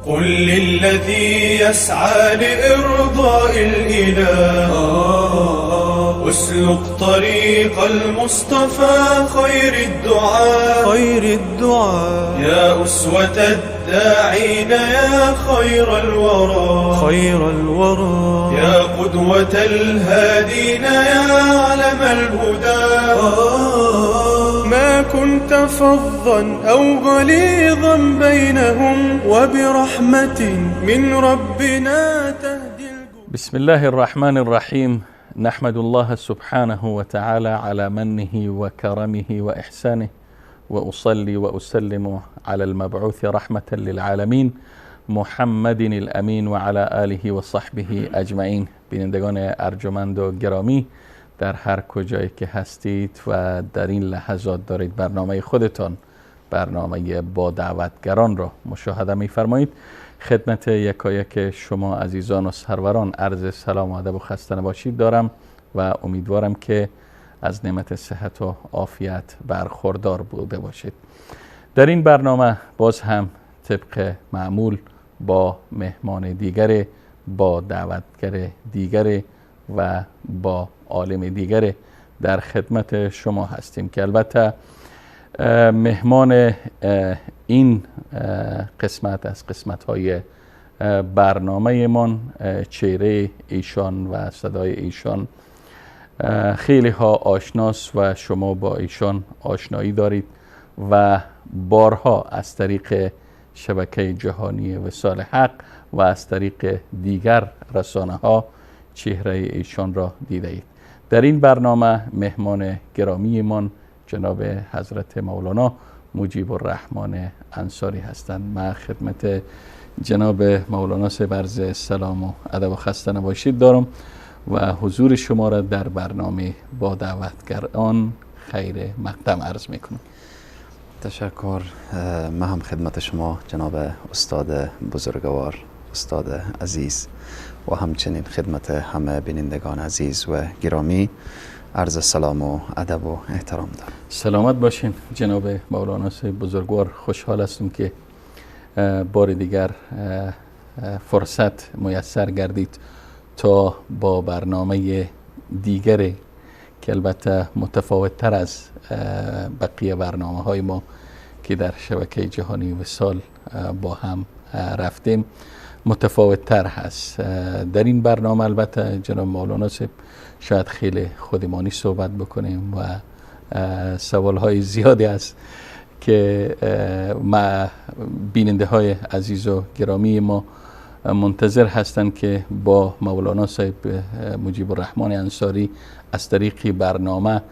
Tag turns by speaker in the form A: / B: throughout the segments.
A: قل للذي يسعى لإرضاء الإله اسلك طريق المصطفى خير الدعاء خير الدعاء يا أسوة الداعين يا خير الورى خير الورى يا قدوة الهادين يا علم الهدى ما كنت فظا أو غليظا بينهم وبرحمة من ربنا تهدي.
B: بسم الله الرحمن الرحيم. نحمد الله سبحانه وتعالى على منه وكرمه وإحسانه، وأصلي وأسلم على المبعوث رحمة للعالمين محمد الامین و علی آله و صحبه اجمعین. بینندگان ارجمند و گرامی، در هر کجایی که هستید و در این لحظات دارید برنامه خودتان، برنامه با دعوتگران را مشاهده می‌فرمایید، خدمت یکایک شما عزیزان و سروران عرض سلام و ادب و خسته نباشید دارم و امیدوارم که از نعمت صحت و عافیت برخوردار بوده باشید. در این برنامه باز هم طبق معمول با مهمان دیگر، با دعوتگر دیگر و با عالم دیگر در خدمت شما هستیم که البته مهمان این قسمت از قسمت‌های برنامه من، چهره ایشان و صدای ایشان خیلی ها آشناس و شما با ایشان آشنایی دارید و بارها از طریق شبکه جهانی وصال حق و از طریق دیگر رسانه ها چهره ایشان را دیده اید. در این برنامه مهمان گرامی من جناب حضرت مولانا مجیب الرحمن انصاری هستند. من خدمت جناب مولانا عرض سلام و ادب و خسته نباشید دارم و حضور شما را در برنامه با دعوتگران خیر مقدم عرض میکنم.
C: تشکر. من هم خدمت شما جناب استاد بزرگوار، استاد عزیز، و همچنین خدمت همه بینندگان عزیز و گرامی عرض سلام و ادب و احترام دارم.
B: سلامت باشین جناب مولانا بزرگوار. خوشحال هستم که بار دیگر فرصت میسر گردید تا با برنامه دیگر که البته متفاوت تر از بقیه برنامه های ما که در شبکه جهانی وصال با هم رفتیم متفاوت تر هست. در این برنامه البته جناب مولانا شاید خیلی خودمانی صحبت بکنیم و سوال های زیادی هست که ما بیننده های عزیز و گرامی ما منتظر هستند که با مولانا صاحب مجیب الرحمن انصاری از طریق برنامه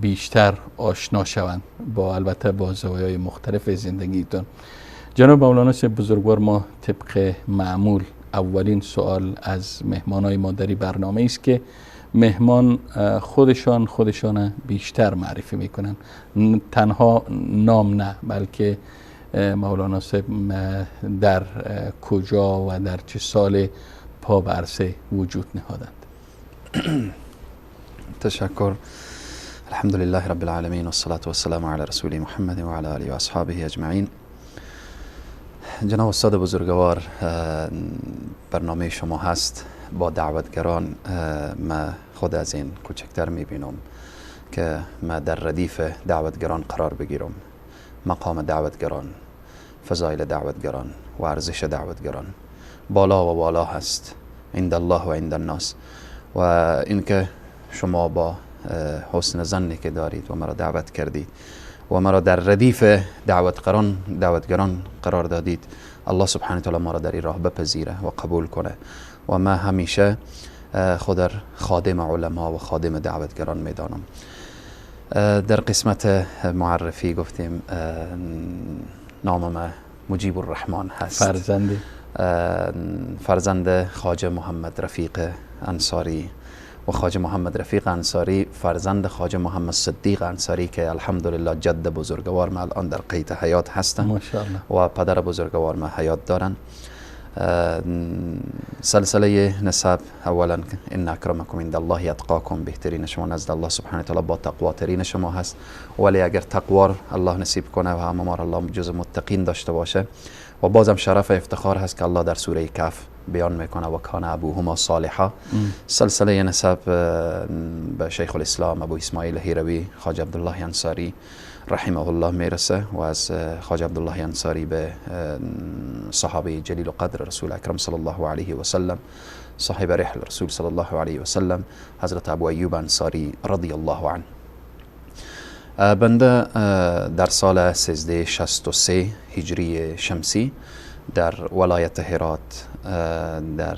B: بیشتر آشنا شوند، با البته با زوایای مختلف زندگیتون. جناب مولانا صاحب بزرگوار، ما طبق معمول اولین سوال از مهمانای ما در برنامه است که مهمان خودشان بیشتر معرفی میکنن، تنها نام نه، بلکه مولانا صاحب در کجا و در چه سال پا به عرصه وجود نهادند.
C: تشکر. الحمد لله رب العالمین والصلاة والسلام علی رسول محمد و علی آله و اصحابه اجمعین. جناب استاد بزرگوار، برنامه شما هست با دعوتگران. ما خود از این کوچکتر میبینم که ما در ردیف دعوتگران قرار بگیرم. مقام دعوتگران، فضایل دعوتگران و ارزش دعوتگران بالا و بالا هست عند الله و عند الناس. و اینکه شما با حسن ظنی که دارید و مرا دعوت کردید و مرا در ردیف دعوتگران قرار دادید، الله سبحانه وتعالی ما را در این راه بپذیره و قبول کنه. و ما همیشه خود در خادم علما و خادم دعوتگران میدانم. در قسمت معرفی گفتیم نام ما مجیب الرحمن هست، فرزند خواجه محمد رفیق انصاری و خواجه محمد رفیق انصاری فرزند خواجه محمد صدیق انصاری که الحمدلله جد بزرگوار ما الان در قید حیات هستند
B: ماشاءالله
C: و پدر بزرگوار ما حیات دارن. سلسله نسب اولا ان اکرمکم عند الله اتقاکم، بهترین شما نزد الله سبحانه وتعالی با تقواترین شما هست، ولی اگر تقوا الله نصیب کنه و همه ما الله جز متقین داشته باشه و و بازم شرف افتخار هست که الله در سوره کهف بیان میکنه و کان ابوهما صالحا. سلسله نسب به شیخ الاسلام ابو اسماعیل هیروی خواجه عبدالله انصاری رحمه الله میرسه و از خواجه عبدالله انصاری به صحابه جلیل قدر رسول اکرم صلی الله علیه و سلم، صاحب رحل رسول صلی الله علیه و سلم، حضرت ابو ایوب انصاری رضی الله عنه. بنده در سال 1363 هجری شمسی در ولایت هرات، در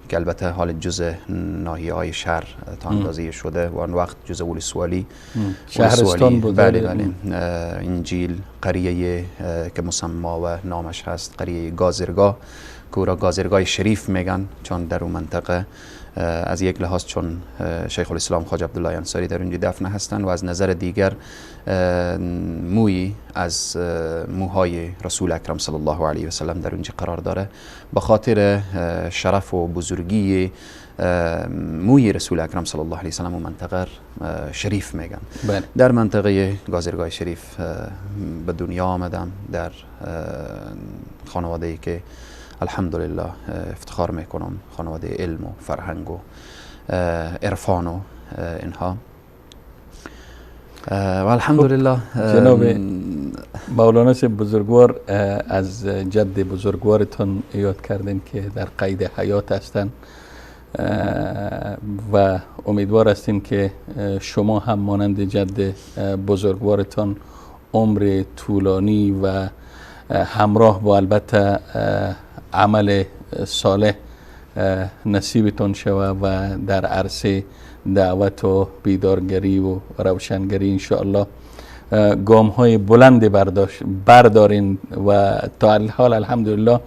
C: که البته حال جزء ناحیه های شهر تا اندازه شده و آن وقت جزء ولسوالی
B: شهرستان بود.
C: بله بله. انجیل قریه که مسما و نامش هست قریه گازرگاه، که او را گازرگاه شریف میگن، چون در اون منطقه از یک لحاظ چون شیخ الاسلام خواجه عبدالله انصاری در اونجا دفن هستند و از نظر دیگر موی از موهای رسول اکرم صلی الله علیه و سلم در اونجا قرار داره. به خاطر شرف و بزرگی موی رسول اکرم صلی الله علیه و سلم و منطقه شریف میگن.
B: بله.
C: در منطقه گازرگاه شریف به دنیا آمدم، در خانواده‌ای که الحمدلله افتخار میکنم، خانواده علم و فرهنگ و عرفان و اینها و الحمدلله.
B: جناب مولانا بزرگوار، از جد بزرگوارتون یاد کردین که در قید حیات هستند و امیدوار هستیم که شما هم مانند جد بزرگوارتان عمر طولانی و همراه با البته عمل صالح نصیبتون شوه و در عرصه دعوت و بیدارگری و روشنگری انشاءالله گام های بلند بردارین و تا حال الحمدلله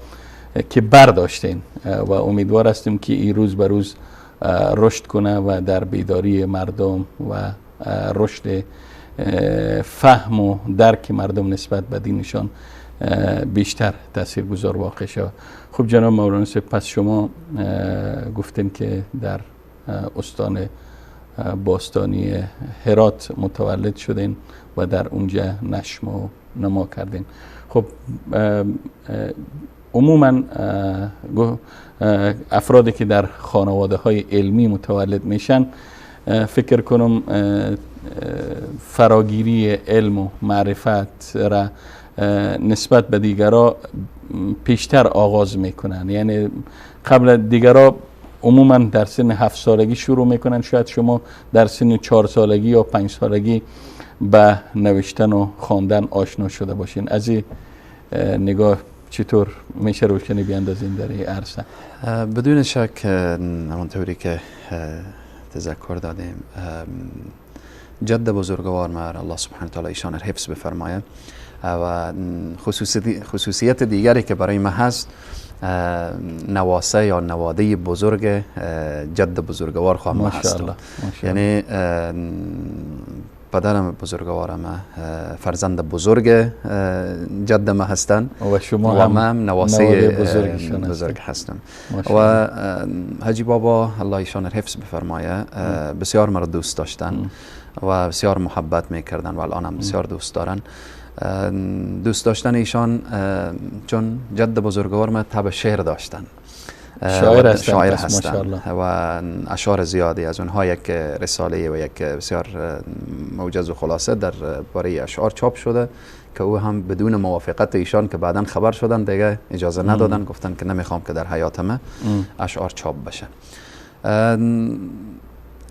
B: که برداشتین و امیدوار هستیم که این روز به روز رشد کنه و در بیداری مردم و رشد فهم و درک مردم نسبت به دینشان بیشتر تاثیرگذار واقع شود. خب جناب مولانا، پس شما گفتیم که در استان باستانی هرات متولد شدین و در اونجا نشم و نما کردین. خب عموما افرادی که در خانواده های علمی متولد میشن فکر کنم فراگیری علم و معرفت را نسبت به دیگرا پیشتر آغاز میکنن، یعنی قبل دیگرا عموما در سن 7 سالگی شروع میکنن، شاید شما در سن 4 سالگی یا 5 سالگی به نوشتن و خواندن آشنا شده باشین. از این نگاه چطور میشه روشنی بیاندازین در این عرصه؟
C: بدون شک همانطوری که تذکر دادیم، جد بزرگوار مر الله سبحانه وتعالی ایشان را حفظ بفرمایه و خصوصیت دیگری که برای ما هست نواسه یا نواده بزرگ جد بزرگوار خواهم هست. یعنی پدرم بزرگوارم فرزند بزرگ جد ما هستند
B: و شما
C: و من نواسه بزرگ هستم. و حاجی بابا الله ایشان حفظ بفرمایه بسیار مرا دوست داشتن و بسیار محبت میکردن و الان هم بسیار دوست دارن. دوست داشتن ایشان چون جد بزرگوار ما تب شعر داشتن، شاعر هستند و اشعار زیادی از اونها یک رساله و یک بسیار موجز و خلاصه در باره اشعار چاپ شده که او هم بدون موافقت ایشان که بعدا خبر شدن دیگه اجازه ندادن، گفتن که نمیخوام که در حیات ما اشعار چاپ بشه.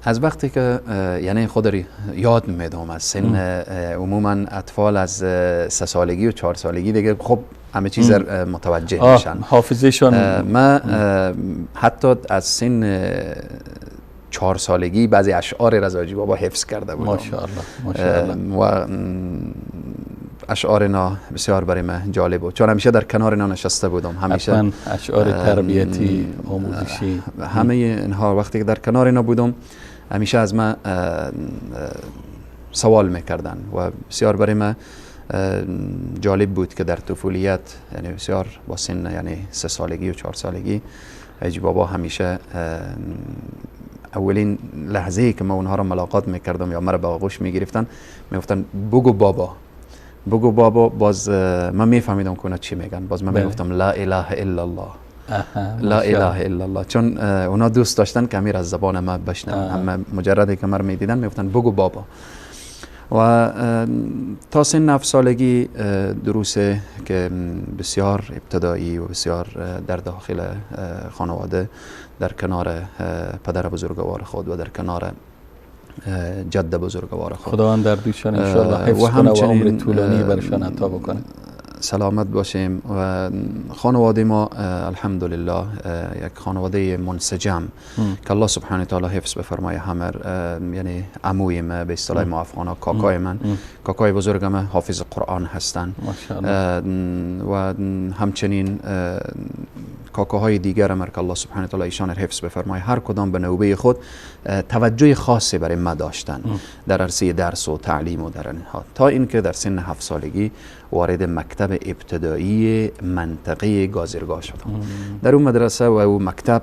C: از وقتی که یعنی خود یاد میدم از سن عموما اطفال از 3 سالگی و 4 سالگی دیگه خب همه چیز متوجه میشن،
B: حافظه‌شون.
C: من حتی از سن 4 سالگی بعضی اشعار رضا بابا حفظ کرده بودم.
B: ماشاءالله ماشاءالله.
C: و اشعار اینا بسیار برای من جالب بود چون همیشه در کنار اینا نشسته بودم، همیشه
B: حتما اشعار تربیتی آموزشی
C: همه اینها وقتی که در کنار اینا بودم همیشه از من سوال میکردن و بسیار برای من جالب بود که در طفولیت، یعنی بسیار با سن یعنی 3 سالگی و 4 سالگی حاجی بابا همیشه اولین لحظه‌ای که ما اونها را ملاقات میکردم یا مرا به آغوش میگرفتن میگفتن بگو بابا، بگو بابا. باز من میفهمیدم که اونا چی میگن، باز من میگفتم لا اله الا الله، لا اله الا الله، چون اونا دوست داشتن که امیر از زبان ما بشنون. هم مجرد که مرا میدیدن میگفتن بگو بابا. و تا سن 7 سالگی دروس که بسیار ابتدایی و بسیار در داخل خانواده در کنار پدر بزرگوار خود و در کنار جد بزرگوار خود،
B: خداوند در دوشان انشاءالله حفظ کنه و عمر طولانی برشان عطا بکنه،
C: سلامت باشیم. و خانواده ما الحمدلله یک خانواده منسجم که الله سبحانه تعالی حفظ بفرمایه همر، یعنی عموی ما به اصطلاح ما افغانا، کاکای من، کاکای بزرگم حافظ قرآن هستند و همچنین کاکاهای دیگر هم که الله سبحانه تعالی ایشان حفظ بفرمایه، هر کدام به نوبه خود توجه خاصی برای ما داشتن در عرصه درس و تعلیم و در اینها، تا اینکه در سن 7 سالگی وارد مکتب ابتدایی منطقه گازرگاه شدم. در اون مدرسه و اون مکتب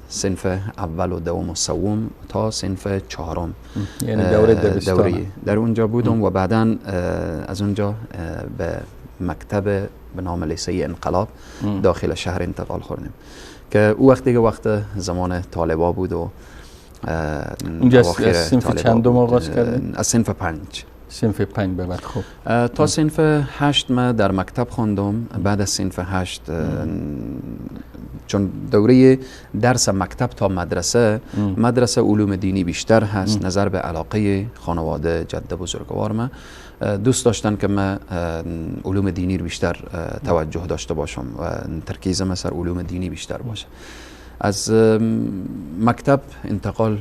C: صنف اول و دوم و سوم تا صنف چهارم،
B: یعنی دوره دبستان
C: در اونجا بودم و بعدا از اونجا به مکتب به نام لیسه انقلاب داخل شهر انتقال خوردیم که او وقت دیگه وقت زمان طالبا بود و
B: اونجا از صنف چندم آغاز کردیم؟
C: از صنف 5.
B: صنف 5 به بعد. خب
C: تا صنف 8 من در مکتب خواندم. بعد از صنف 8 چون دوره درس مکتب تا مدرسه، مدرسه علوم دینی بیشتر هست، نظر به علاقه خانواده جد بزرگوار من دوست داشتن که من علوم دینی رو بیشتر توجه داشته باشم و ترکیزم سر علوم دینی بیشتر باشه. از مکتب انتقال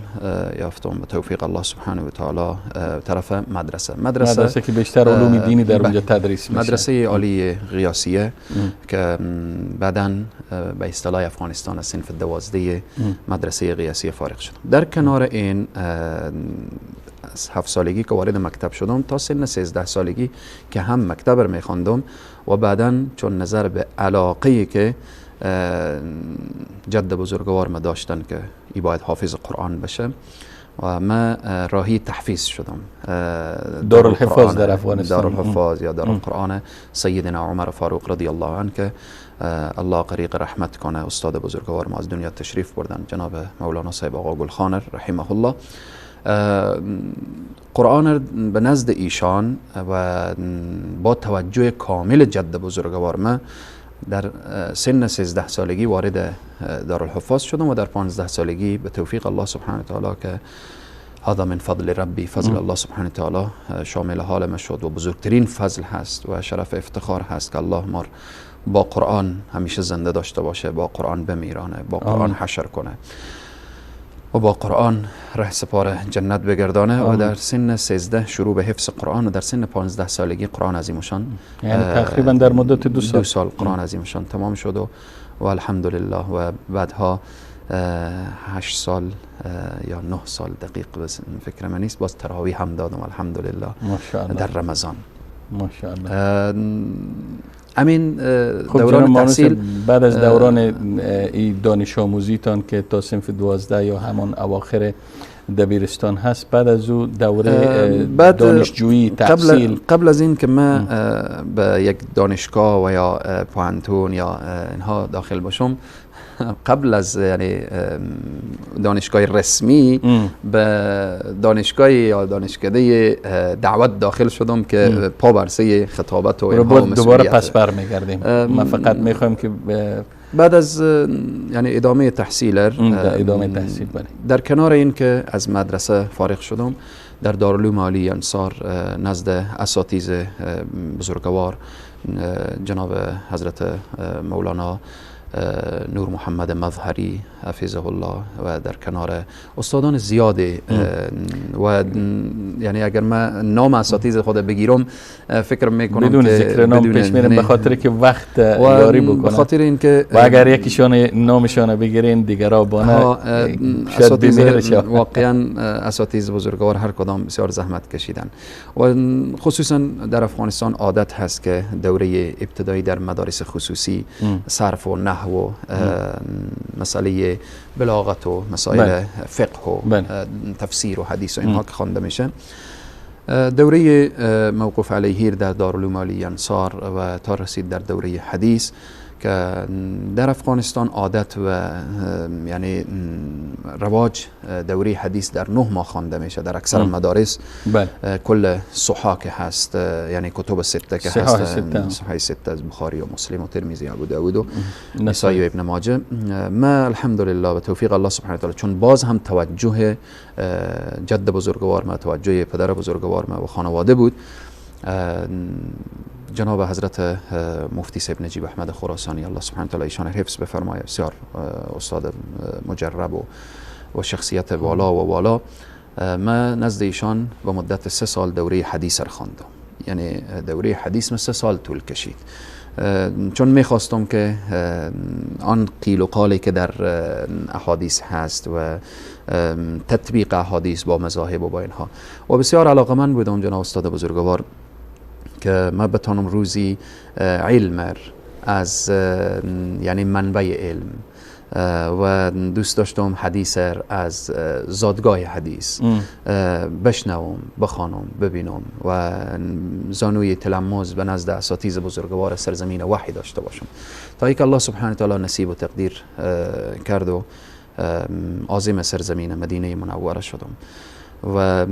C: یافتم به توفیق الله سبحانه و تعالی طرف مدرسه.
B: مدرسه که بیشتر علوم دینی در اونجا تدریس میشه،
C: مدرسه عالی غیاثیه که بعداً به اصطلاح افغانستان از صنف 12 مدرسه غیاثیه فارغ شدم. در کنار این از 7 سالگی که وارد مکتب شدم تا سن 13 سالگی که هم مکتب رو میخواندم و بعداً چون نظر به علاقه که جد بزرگوار ما داشتن که ای باید حافظ قرآن بشه و ما راهی تحفیظ شدم،
B: دارالحفاظ در افغانستان،
C: دارالحفاظ یا دارالقرآن سیدنا عمر فاروق رضی الله عنه که الله غریق رحمت کنه، استاد بزرگوار ما از دنیا تشریف بردن، جناب مولانا صاحب آقا گلخان رحمه الله. قرآن به نزد ایشان و با توجه کامل جد بزرگوار ما در سن 13 سالگی وارد دارالحفاظ شدم و در 15 سالگی به توفیق الله سبحانه تعالی که هذا من فضل ربی، فضل الله سبحانه تعالی شامل حال ما شد و بزرگترین فضل هست و شرف افتخار هست که الله ما با قرآن همیشه زنده داشته باشه، با قرآن بمیرانه، با قرآن حشر کنه و با قرآن ره سپار جنت بگردانه. و در سن 13 شروع به حفظ قرآن و در سن 15 سالگی قرآن عظیمشان،
B: یعنی تقریبا در مدت 2 سال
C: قرآن عظیمشان تمام شد و الحمدلله. و بعدها 8 سال یا 9 سال دقیق فکر من نیست، باز تراویح هم دادم الحمدلله در رمضان
B: ماشاءالله.
C: امین دوران تحصیل
B: بعد از دوران ای دانش آموزیتان که تا صنف 12 یا همان اواخر دبیرستان هست، بعد از او دوره دانشجویی تحصیل،
C: قبل از این که من به یک دانشگاه و یا پوهنتون یا اینها داخل باشم، قبل از یعنی دانشگاه رسمی به دانشگاه یا دانشکده دعوت داخل شدم که پا برسه خطابت و اینها و
B: دوباره پس برمیگردیم. ما فقط میخوایم که
C: بعد از یعنی ادامه تحصیل
B: بله.
C: در کنار این که از مدرسه فارغ شدم، در دارالعلوم عالی انصار نزد اساتید بزرگوار جناب حضرت مولانا نور محمد مظهری حفظه الله و در کنار استادان زیادی و یعنی اگر من نام اساتید خود بگیرم فکر میکنم
B: بدون ذکر نام پیش میرم، به خاطر که وقت یاری بکنم،
C: به خاطر اینکه
B: و اگر یکیشان نامشان بگیرین دیگرا بانه
C: اساتید واقعا اساتید بزرگوار هر کدام بسیار زحمت کشیدن و خصوصا در افغانستان عادت هست که دوره ابتدایی در مدارس خصوصی صرف و نحو و مسئله بلاغت و مسائل فقه و تفسیر و حدیث و اینها که خوانده میشه. دوره موقوف علیه در دارالعلوم عالی انصار و تا رسید در دوره حدیث که در افغانستان عادت و یعنی رواج دوره حدیث در 9 ماه خوانده میشه در اکثر مدارس.
B: بله.
C: کل صحا که هست، یعنی کتب سته که هست، صحای سته از بخاری و مسلم و ترمذی و ابوداود و نسائی و ابن ماجه. ما الحمدلله به توفیق الله سبحانه و تعالی، چون باز هم توجه جد بزرگوار ما، توجه پدر بزرگوار ما و خانواده بود، جناب حضرت مفتی صاحب نجیب احمد خراسانی الله سبحانه و تعالی ایشان حفظ بفرمایه، بسیار استاد مجرب و شخصیت والا و والا، ما نزد ایشان به مدت 3 سال دوره حدیث را خواندم. یعنی دوره حدیث ما 3 سال طول کشید، چون میخواستم که آن قیل و قالی که در احادیث هست و تطبیق احادیث با مذاهب و با اینها، و بسیار علاقه من بودم جناب استاد بزرگوار که ما بتانم روزی علم از یعنی منبع علم، و دوست داشتم حدیث از زادگاه حدیث بشنوم، بخوانم، ببینم و زانوی تلمذ به نزد اساتید بزرگوار سرزمین وحی داشته باشم، تا اینکه الله سبحانه و تعالی نصیب و تقدیر کرد و عازم سرزمین مدینه منوره شدم و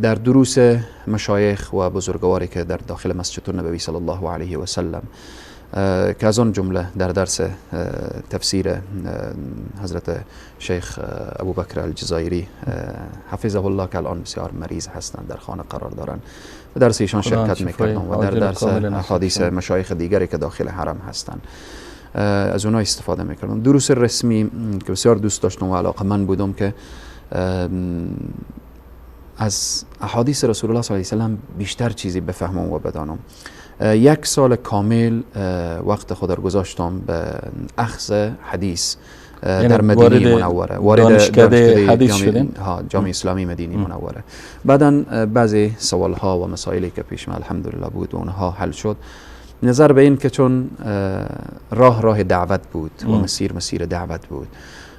C: در دروس مشایخ و بزرگواری که در داخل مسجد النبوی صلی الله علیه و سلم، که از آن جمله در درس تفسیر حضرت شیخ ابوبکر الجزایری حفظه الله که الان بسیار مریض هستند، در خانه قرار دارند، و درس ایشان شرکت میکردم و در درس احادیث مشایخ دیگری که داخل حرم هستند از اونها استفاده میکردم. دروس رسمی که بسیار دوست داشتم و علاقه من بودم که از احادیث رسول الله صلی الله علیه و سلم بیشتر چیزی بفهمم و بدانم. 1 سال کامل وقت خود را گذاشتم به اخذ حدیث در مدینه منوره، وارد دانشکده
B: حدیث شدیم،
C: جامعه اسلامی مدینه منوره. بعدا بعضی سوال ها و مسائلی که پیش من الحمدلله بود و اونها حل شد، نظر به این که چون راه دعوت بود و مسیر دعوت بود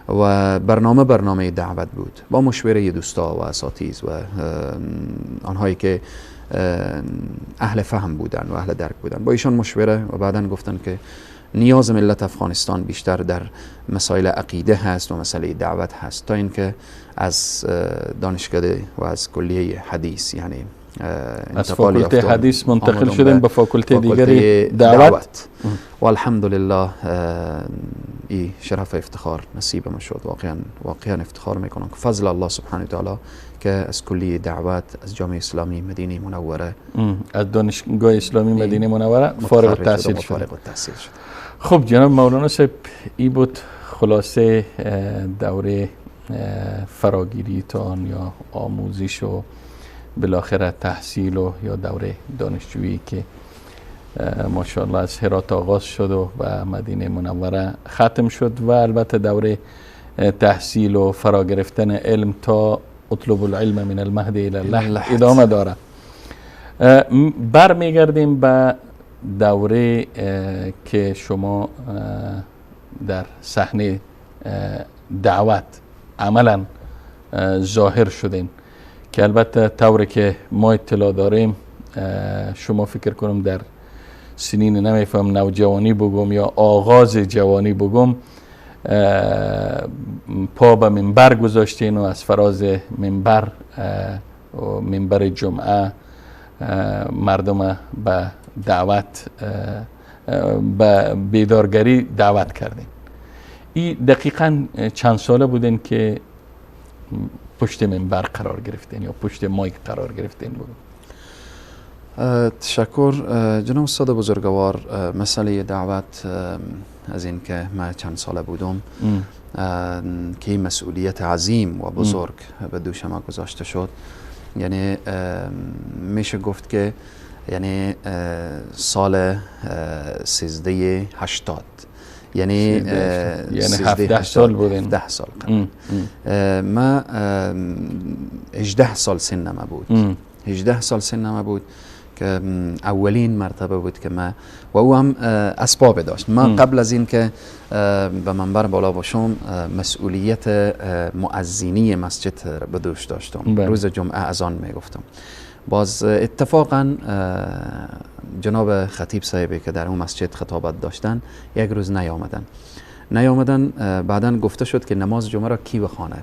C: و برنامه دعوت بود، با مشوره دوستا و اساتید و آنهایی که اهل فهم بودن و اهل درک بودن، با ایشان مشوره و بعدا گفتن که نیاز ملت افغانستان بیشتر در مسائل عقیده هست و مسئله دعوت هست، تا اینکه از دانشکده و از کلیه حدیث، یعنی
B: از فاکولته حدیث منتقل شدیم به فاکولته دیگری دعوت.
C: و الحمدلله این شرف افتخار نصیب ما شد. واقعا افتخار میکنم که فضل الله سبحانه و تعالی که از کلیه دعوت از جامعه اسلامی مدینه منوره،
B: از دانشگاه اسلامی مدینه منوره فارغ التحصیل شد. خب جناب مولانا صاحب، این بود خلاصه دوره فراگیریتان یا آموزش و بالاخره تحصیل و یا دوره دانشجویی که ماشاءالله از هرات آغاز شد و به مدینه منوره ختم شد، و البته دوره تحصیل و فرا گرفتن علم تا اطلب العلم من المهد الى اللحد ادامه داره. برمیگردیم به دوره که شما در صحنه دعوت عملا ظاهر شدین، که البته طوری که ما اطلاع داریم شما فکر کنم در سنین نمیفهم نوجوانی بگم یا آغاز جوانی بگم، پا به منبر گذاشتین و از فراز منبر، منبر جمعه، مردم به دعوت، به بیدارگری دعوت کردین. این دقیقاً چند ساله بودین که پشت منبر قرار گرفتین یا پشت مایک قرار گرفتین بگم؟
C: تشکر جناب استاد بزرگوار. مسئله دعوت از این که من چند ساله بودم که مسئولیت عظیم و بزرگ به دوش ما گذاشته شد، یعنی میشه گفت که یعنی سال 1380، یعنی
B: 17 سال بودین.
C: 17 سال قبل. ما 18 سال سنم بود، 18 سال سنم بود که اولین مرتبه بود که من و او هم اسباب داشت. من قبل از این که به منبر بالا باشم مسئولیت مؤذنی مسجد به دوش داشتم. روز جمعه اذان میگفتم. باز اتفاقا جناب خطیب صاحبی که در اون مسجد خطابت داشتن یک روز نیامدن. بعداً گفته شد که نماز جمعه را کی بخوانه.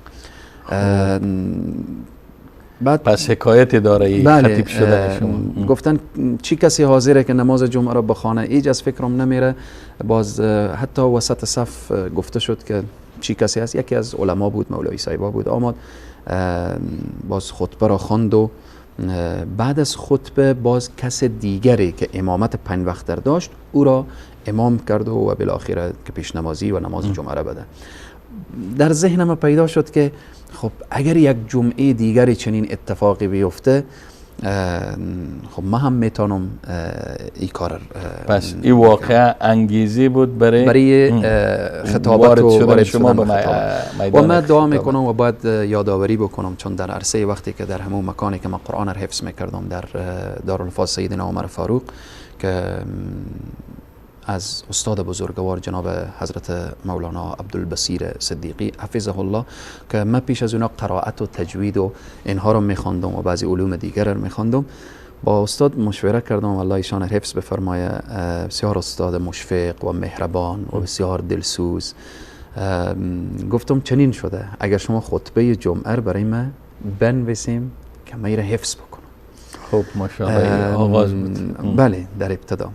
C: بعد
B: پس حکایت داره ای
C: بله،
B: خطیب شده شما.
C: گفتن چی کسی حاضره که نماز جمعه را بخوانه؟ هیچ از فکرم نمیره. باز حتی وسط صف گفته شد که چی کسی هست. یکی از علما بود، مولوی صاحبا بود، آمد باز خطبه را خواند و بعد از خطبه باز کس دیگری که امامت 5 وقت داشت او را امام کرد و بالاخره که پیش نمازی و نماز جمعه را بده. در ذهنم پیدا شد که خب اگر یک جمعه دیگری چنین اتفاقی بیفته خب من هم میتونم این کار.
B: پس این واقعا انگیزی بود برای
C: خطابت و وارد
B: شما به میدان.
C: و من دعا میکنم و باید یادآوری بکنم، چون در عرصه وقتی که در همون مکانی که من قرآن را حفظ میکردم در دارالفاظ سیدنا عمر فاروق که از استاد بزرگوار جناب حضرت مولانا عبدالبصیر صدیقی حفظه الله که من پیش از اونا قرائت و تجوید و اینها رو میخواندم و بعضی علوم دیگر رو میخواندم، با استاد مشوره کردم و الله ایشان حفظ بفرمایه. بسیار استاد مشفق و مهربان و بسیار دلسوز. گفتم چنین شده، اگر شما خطبه جمعه برای من بنویسیم که من را حفظ بکنم.
B: خب ماشاءالله آغاز بود.
C: بله در ابتدا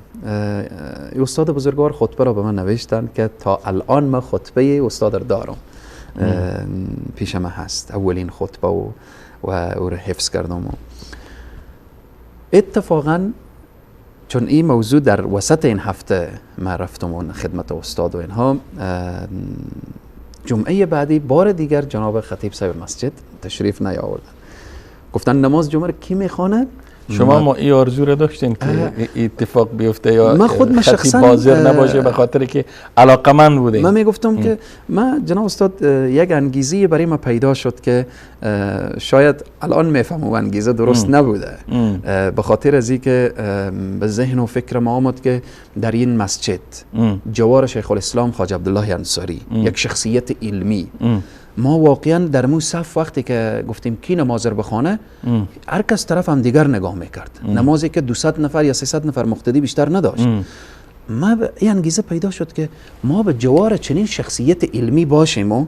C: استاد بزرگوار خطبه را به من نوشتن که تا الان من خطبه استاد را دارم، پیش من هست اولین خطبه و او را حفظ کردم. و اتفاقا چون این موضوع در وسط این هفته من رفتم و خدمت استاد و اینها، جمعه بعدی بار دیگر جناب خطیب صاحب مسجد تشریف نیاوردن. گفتن نماز جمعه کی میخوانه؟
B: شما ما این آرزو رو داشتین که اتفاق بیفته یا
C: من خود
B: خطیب حاضر نباشه به خاطر که علاقه‌مند بودین؟
C: من میگفتم که من جناب استاد یک انگیزه برای ما پیدا شد که شاید الان میفهمم انگیزه درست نبوده، به خاطر از اینکه به ذهن و فکر ما آمد که در این مسجد جوار شیخ الاسلام خواجه عبدالله انصاری، یک شخصیت علمی، ما واقعا در مو صف وقتی که گفتیم کی نماز رو بخوانه، هر کس طرف هم دیگر نگاه میکرد. نمازی که 200 نفر یا 300 نفر مقتدی بیشتر نداشت. ما این انگیزه پیدا شد که ما به جوار چنین شخصیت علمی باشیم و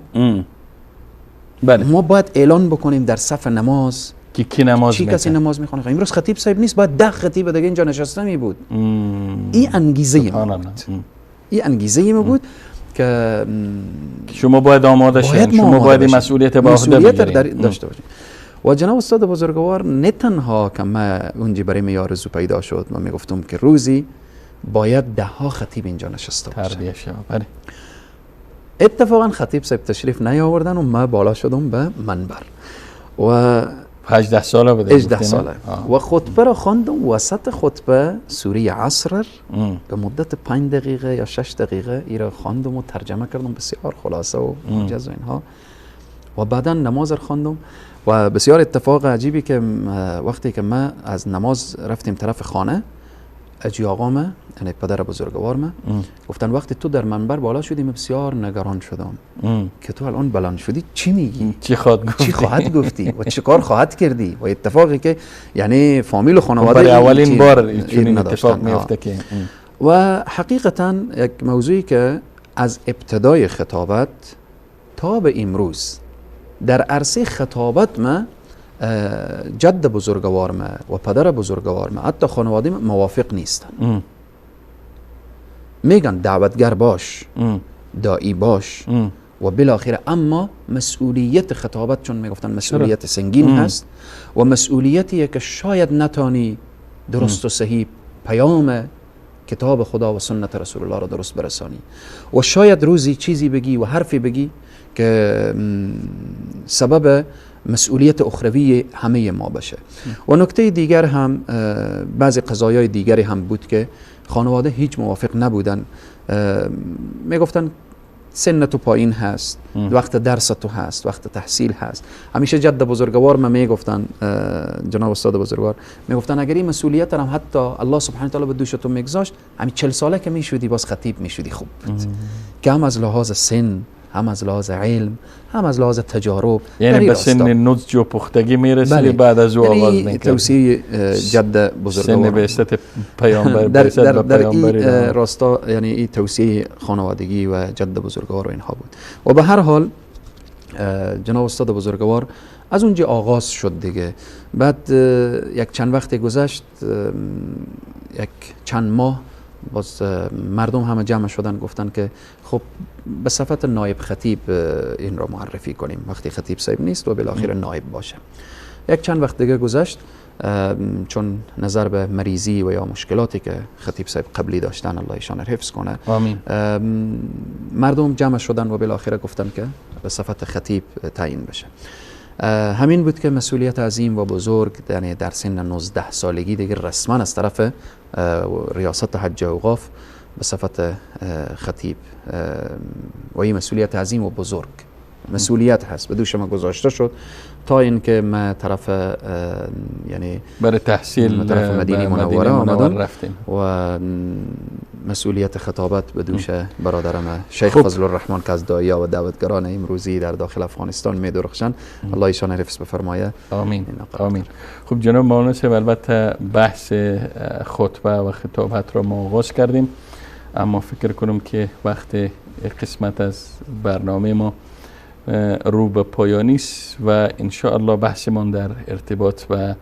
B: بله.
C: ما باید اعلان بکنیم در صف نماز
B: که کی نماز
C: چی کسی نماز میخونه. امروز خطیب صاحب نیست، باید 10 خطیب دیگه اینجا نشسته می بود. این انگیزه ما بود. این انگیزه ما بود که
B: شما باید آماده شید، شما باید مسئولیت به عهده بگیرید
C: داشته باشید. و جناب استاد بزرگوار نه تنها که من اونجی برای می آرزو پیدا شد، من میگفتم که روزی باید 10 خطیب اینجا نشسته باشه،
B: تربیه شود. بله.
C: اتفاقا خطیب صاحب تشریف نیاوردن و من بالا شدم به منبر و
B: 18 ساله بوده.
C: 18 ساله و خطبه را خواندم. وسط خطبه سوره عصر به مدت 5 دقیقه یا 6 دقیقه ای را خواندم و ترجمه کردم، بسیار خلاصه و موجز و اینها، و بعدا نماز را خواندم. و بسیار اتفاق عجیبی که وقتی که ما از نماز رفتیم طرف خانه، اجی آقا ما، یعنی پدر بزرگوار ما، گفتن وقتی تو در منبر بالا شدی من بسیار نگران شدم که تو الان بلند شدی چی میگی،
B: چی خواهد گفتی و چه کار خواهد کردی. و اتفاقی که یعنی فامیل و خانواده برای اولین بار چنین اتفاق میفته که
C: و حقیقتا یک موضوعی که از ابتدای خطابت تا به امروز در عرصه خطابت ما جد بزرگوار ما و پدر بزرگوار ما حتی خانواده ما موافق نیستن. میگن دعوتگر باش، داعی باش و بالاخره، اما مسئولیت خطابت، چون میگفتن مسئولیت سنگین هست و مسئولیتیه که شاید نتانی درست و صحیح پیام کتاب خدا و سنت رسول الله را درست برسانی و شاید روزی چیزی بگی و حرفی بگی که سبب مسئولیت اخروی همه ما باشه. و نکته دیگر هم بعضی قضایای دیگری هم بود که خانواده هیچ موافق نبودن. میگفتن سن تو پایین هست، وقت درس تو هست، وقت تحصیل هست. همیشه جد بزرگوار ما میگفتن، جناب استاد بزرگوار میگفتن اگر این مسئولیت هم حتی الله سبحانه و تعالی به دوش تو میگذاشت، همین 40 ساله که میشدی باز خطیب میشدی خوب بود. که هم از لحاظ سن، هم از لحاظ علم، هم از لحاظ تجارب،
B: یعنی به سن نضج و پختگی میرسیدی، بله. بعد از او آغاز میکردی.
C: توصیه جد بزرگوار
B: سن بعثت پیامبر در
C: این راستا، یعنی این توصیه خانوادگی و جد بزرگوار و اینها بود. و به هر حال جناب استاد بزرگوار از اونجا آغاز شد دیگه. بعد یک چند وقت گذشت، یک چند ماه باز مردم همه جمع شدن، گفتن که خب به صفت نایب خطیب این را معرفی کنیم، وقتی خطیب صاحب نیست و بالاخره نایب باشه. یک چند وقت دیگه گذشت، چون نظر به مریضی و یا مشکلاتی که خطیب صاحب قبلی داشتن، الله ایشان را حفظ کنه،
B: آمین،
C: مردم جمع شدن و بالاخره گفتن که به صفت خطیب تعیین بشه. همین بود که مسئولیت عظیم و بزرگ، یعنی در سن 19 سالگی دیگه رسما از طرف ریاست حج اوقاف به صفت خطیب، و این مسئولیت عظیم و بزرگ مسئولیت هست به دوش ما گذاشته شد تا اینکه ما طرف یعنی
B: برای تحصیل
C: طرف مدینه منوره آمدم رفتیم و مسئولیت خطابت به دوش برادرم شیخ فضل الرحمن که از داعیا و دعوتگران امروزی در داخل افغانستان می درخشند، الله ایشان حفظ بفرمایه.
B: آمین آمین. خب جناب مولانا صاحب، البته بحث خطبه و خطابت را ما آغاز کردیم، اما فکر کنم که وقت قسمت از برنامه ما رو به پایانی است و انشاءالله بحثمان در ارتباط و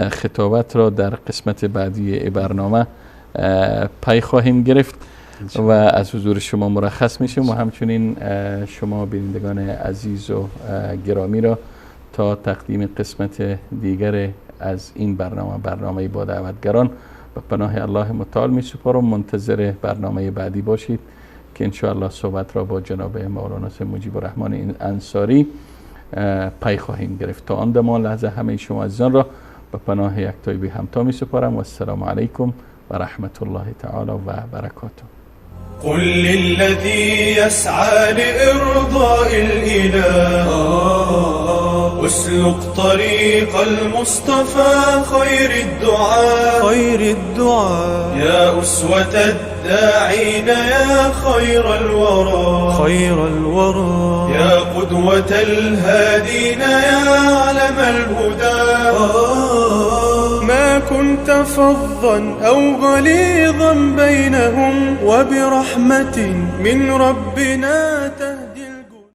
B: خطابت را در قسمت بعدی برنامه پی خواهیم گرفت و از حضور شما مرخص میشیم و همچنین شما بینندگان عزیز و گرامی را تا تقدیم قسمت دیگر از این برنامه، برنامه با دعوتگران، به پناه الله متعال می سپارم. منتظر برنامه بعدی باشید که انشاءالله صحبت را با جناب مولانا مجیب الرحمن انصاری پی خواهیم گرفت. تا آن دم لحظه همه شما عزیزان را به پناه یکتای بی همتا می سپارم و السلام علیکم و رحمت الله تعالی و برکاته.
A: قل للذي يسعى لإرضاء الإله اسلك طريق المصطفى خير الدعاء خير الدعاء يا أسوة الداعين يا خير الورى خير الورى يا قدوة الهادين يا علم الهدى ما كنت فظا أو غليظا بينهم وبرحمة من ربنا.